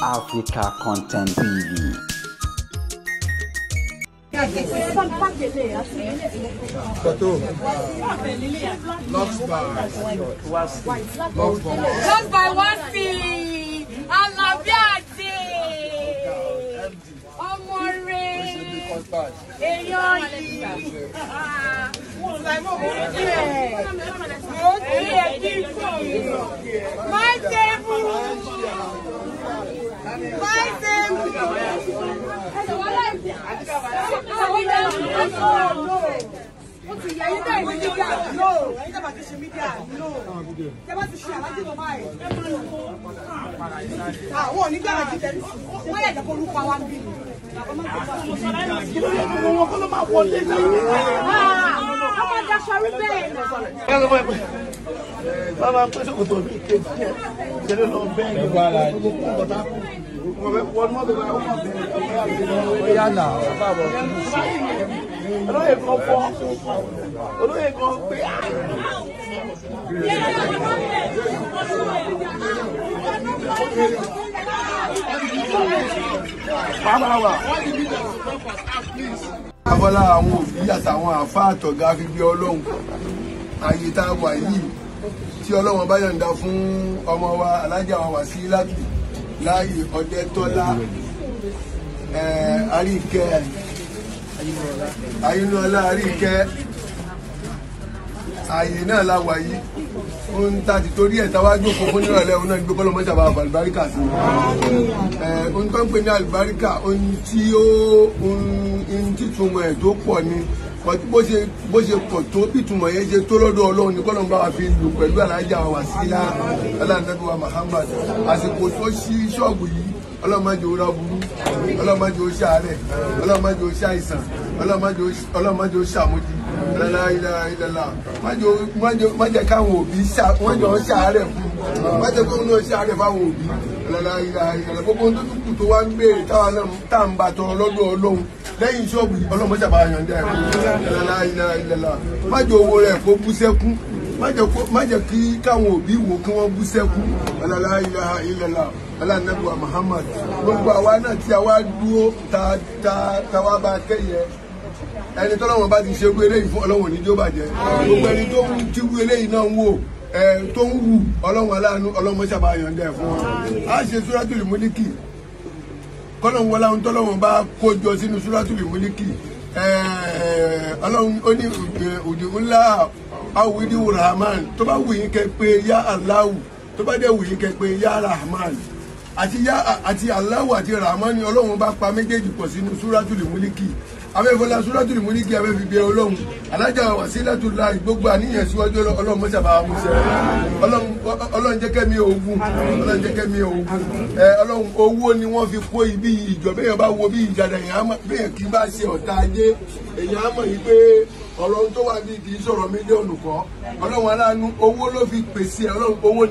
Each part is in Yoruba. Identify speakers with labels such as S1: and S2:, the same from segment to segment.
S1: Africa Content TV.
S2: Just by one fee. Alabi Ade. Ọmọ rẹ̀. Èèyàn yìí. My table. My table.
S3: Abọ́lá àwọn òbí àtàwọn àfáà àtọ̀gá fi bí Ọlọ́run àyè tá a wà yìí tí Ọlọ́run bá yọ̀ǹda fún ọmọ wa Alájà wa Wàsílátù láàyè Ọdẹ́tọ́lá Àríkẹ́ Ayínúọlá Àríkẹ́ àyè náà la wà yìí ohun tá a ti torí ẹ̀ tá a wá jókòó fún nírọ̀lẹ́ òun náà ní gbogbo ọlọ́mọ sábà àlùbáríkà sí i ohun tó ń pè ní àlùbáríkà ohun tí ó ohun títúmọ̀ ẹ̀ tó pọ̀ ni bó ṣe pọ̀ tó bí ìtumọ̀ yẹn ṣe tó lọ́dọ̀ Ọlọ́run ní kọ́lọ́n bá wa fi lò pẹ̀lú Alájà Wàsílà Ànábì wa Muhammad àsìkò tó ṣí ṣọ́ọ̀bù yìí Ọlọ́run má jẹ́ ó ráburú Ọlọ́run má jẹ́ ó ṣàárẹ̀ Ọlọ́run má jẹ́ ó ṣàìsàn Ọlọ́run má jẹ́ ó ṣàmójì lálá má jẹ́ káwọn òbí wọ́n jọ ń ṣàárẹ̀ fún má jẹ́ kóun náà ṣàárẹ̀ fáwọn òbí lálá gbogbo ohun tó tún kù tó wá ń béèrè táwa náà tá à ń bá tọrọ lọ́dọ̀ Ọlọ́run lẹ́yìn ṣọ́ọ̀bù Ọlọ́run ṣàbá yànjẹ́ ẹ̀ lálá má jẹ́ owó rẹ̀ kó bú sẹ́kún má jẹ́ kí káwọn òbí wò kí wọ́n bú sẹ́kún lálá Ànábì wa Muhammad gbogbo àwa náà tí a wá dúró ta wá bá kẹ́yẹ ẹni tọ́lọ́wọ́n bá ti ṣe irú eléyìí fún Ọlọ́run ní jó bàjẹ́ gbogbo ẹni tó ń tírú eléyìí náà ń wò tó ń wù Ọlọ́run aláàánú Ọlọ́run ṣàbá yọ̀ǹda ẹ̀ fún wọn a ṣe Suratul Mulki kọ́lọ́run wọlé àwọn tọ́lọ́wọ́n bá kó jọ sínú Suratul Mulki Ọlọ́run ó ní òdì ńlá awídí Rahman tó bá wù yín kẹ́ pé yá Allahu tó bá dẹ̀ wù yín kẹ́ pé yá Rahman àti Allahu àti Rahman ni Ọlọ́run bá pa méjèèjì pọ̀ sínú Suratul Mulki abẹ́fọ́lá Suratul Mulki abẹ́fi bí Ọlọ́run Alájà Wàsílátùláhì gbogbo àníyàn síwájú Ọlọ́run mọ́sàbà amúṣẹ Ọlọ́run jẹ́ kẹ́mi ogun Ọlọ́run jẹ́ kẹ́mi ogun Ọlọ́run owó ni wọ́n fi kó ibi ìjọ bẹ́ẹ̀ bá wo bí ìjàdá èèyàn kì í bá ṣe ọ̀tá ajé èèyàn á mọ̀ yìí pé ọ̀rọ̀ tó wà bí kì í sọ̀rọ̀ mílíọ̀nù kọ́ Ọlọ́run aláàánú owó ló fi pèsè Ọlọ́run owó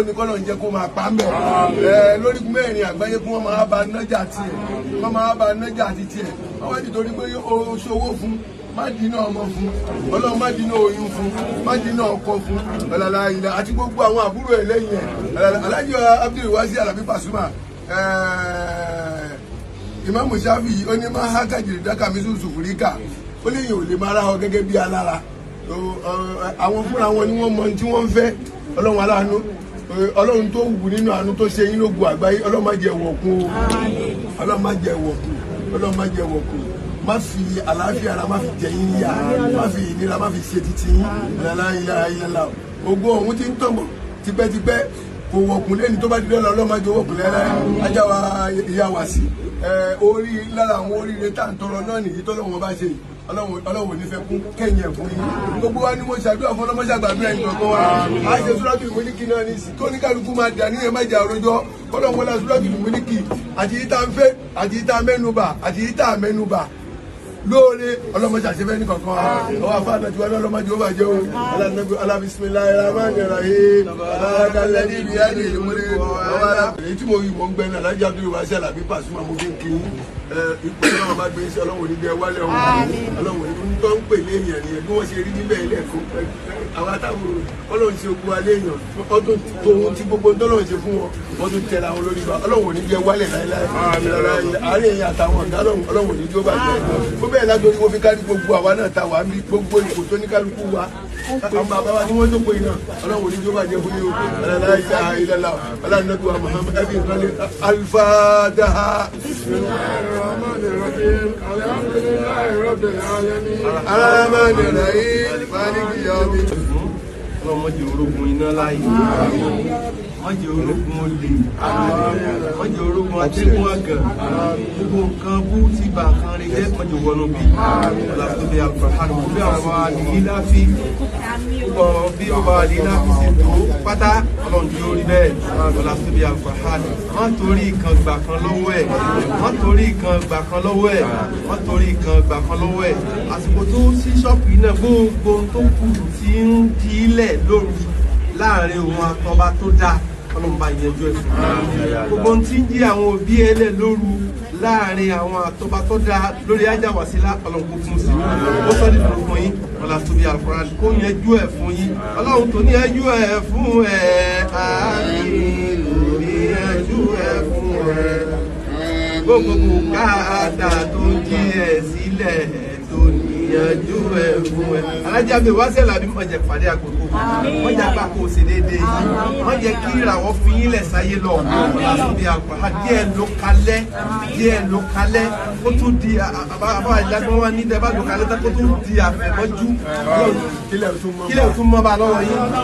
S3: ni kọ́lọ́run jẹ́ kó máa pa ń bẹ̀ lórí mẹ́rin àgbáyé kí wọ́n máa bá nájà tiẹ̀ wọ́n máa bá nájà ti tiẹ̀ wọ́n wá ti torí pé ó ṣòwò fún má dínà ọmọ fún Ọlọ́run má dínà oyún fún má dínà ọkọ fún ọ̀làlà ilẹ̀ àti gbogbo àwọn àbúrò ẹ̀ lẹ́yìn ẹ̀ Alájì Abdul Wasi Alabi Pasuma Ìmáàmù Ṣáfì ó ní má hákàjìrì dákà mi sùn sùfúríkà ó léyìn ò lè máa ráhọ gẹ́gẹ́ bí alára àwọn fúnra wọn ni wọ́n mọ tí wọ́n ń fẹ́ Ọlọ́run aláàánú Ọlọ́run tó wù nínú àánú tó ṣe yín lógun àgbáyé Ọlọ́run má jẹ́ wọ̀kun o Ọlọ́run má jẹ́ wọ̀kun Ọlọ́run má jẹ́ wọ̀kun má fi àlàáfíà ara má fi jẹ yín níyà má fi ìnira má fi ṣe titi yín lálá ògo ọ̀hún ti ń tọ̀mọ̀ tipẹ́tipẹ́ kò wọ̀kùn lẹ́ni tó bá di lọ́la Ọlọ́run má jẹ́ wọ̀kùn lẹ́la ajá wa ìyá wa sí orí lára àwọn oríire tá à ń tọrọ náà nìyí tọ́lọ́run bá ṣe yìí Ọlọ́run ò ní fẹ́ kún kẹ́yìn ẹ̀ fún yín gbogbo wa ni mo ṣàdúrà fún ọlọ́mọṣàgbàdúrà ẹni kankan wa a ṣe Suratul Mulki náà ní kó ní kálukú máa dà níyẹn má jà àròjọ kọ́lọ́run wọlé Suratul Mulki àti yìí tá ń fẹ́ àti yìí tá mẹ́nubà àti yìí tá mẹ́nubà lóore ọlọ́mọṣàṣẹ́fẹ́ ní kankan wa ọwọ́ afáàná tiwa ní ọlọ́mọdé ó bàjẹ́ o alábísímilláhi rahmanir rahim alákàlẹ́dí bíi ẹ̀dì ìmúlẹ̀ ọwọ́ alábẹ̀rẹ̀ tí mo yìí mọ̀ ń gbẹ́nu Alájà Abdul Wasi Alabi Pasuma mo fi ń kí Ipò tí wọn bá gbé iṣẹ́ Ọlọ́run ní jẹ́ wálé ọ̀hún. Ọlọ́run ní tó ń pè léèyàn nìyẹn bí wọ́n ṣe rí níbẹ̀ ilé ẹ̀kọ́. Àwọn táwọn Ọlọ́run ṣe ogun alẹ́ èèyàn ọdún tóun tí gbogbo tọ́lọ́run ṣe fún wọn wọ́n tún tẹ̀lé àwọn olórí wa. Ọlọ́run ní jẹ́ wálé láéláé. Àárẹ̀ èèyàn àtàwọn ọ̀gá Ọlọ́run ní jó bàjẹ́. Gbogbo ẹ̀ látorí wọ́n fi kárí gbogbo àwa náà ta wà ń bí gbogbo ipò tó ní kálukú wa. Àwọn bàbá wa tí wọ́n jókòó iná Ọlọ́run ní jó bàjẹ́ fún yín o. Ọlọ́run Muhammad ẹbí nǹkan lé Al-Fatiha. Ar-Rahmanir-Rahim Maliki yawmiddin.
S4: Ọlọ́run má jẹ́ orógun iná láyé, má jẹ́ orógun olè, má jẹ́ orógun atẹ́gùn àgàn, gbogbo nǹkan bú tí bà kan rẹ jẹ́ má jẹ́ wọnú bí. Ọlọ́run Al-Qur'an bí àwọn àdìgíláfi bí ọba àdìgíláfi ṣe tó pátá Ọlọ́run tí ó rí bẹ́ẹ̀. Ọlọ́run Al-Qur'an má torí kan gbà kan lọ́wọ́ ẹ̀, má torí kan gbà kan lọ́wọ́ ẹ̀, má torí kan gbà kan lọ́wọ́ ẹ̀. Àsìkò tó sí ṣọ́ọ̀pù yìí náà gbogbo tó kù tí ń di ilẹ̀ lóru láàrin òun àtọba tó dáa Ọlọ́run bá yanjú ẹ̀ fún un. Gbogbo ohun tí ń jí àwọn òbí ẹlẹ̀ lóru láàrin àwọn àtọba tó dáa lórí Alhaja Wasila Ọlọ́run kó fún sí i. Ó sọ nídùú fún yín Ọlọ́run Al-Qur'an kó yanjú ẹ̀ fún yín. Ọlọ́run tó ní yanjú ẹ̀ fún ẹ̀ àmín ní yanjú ẹ̀ fún ẹ̀. Gbogbo bùkátà tó jí ẹ̀ sílẹ̀ tó níyanjú ẹ̀ fún ẹ. Alhaja mi wá sẹ́la bí wọ́n jẹ pàdé àgbòkò, wọ́n jẹ apá kò ṣe déédéé, wọ́n jẹ kí ìràwọ̀ fi yín lẹ̀ sáyé lọ. Àbí àgbà díẹ̀ ló kalẹ̀, díẹ̀ ló kalẹ̀, kó tún di àbá ìdágbọ́n wa ní dẹ́bà ló kalẹ̀ kó tún di àfẹ̀mọ́jú.
S3: Kílẹ̀ tún
S4: mọ́ bá lọ́wọ́ yín.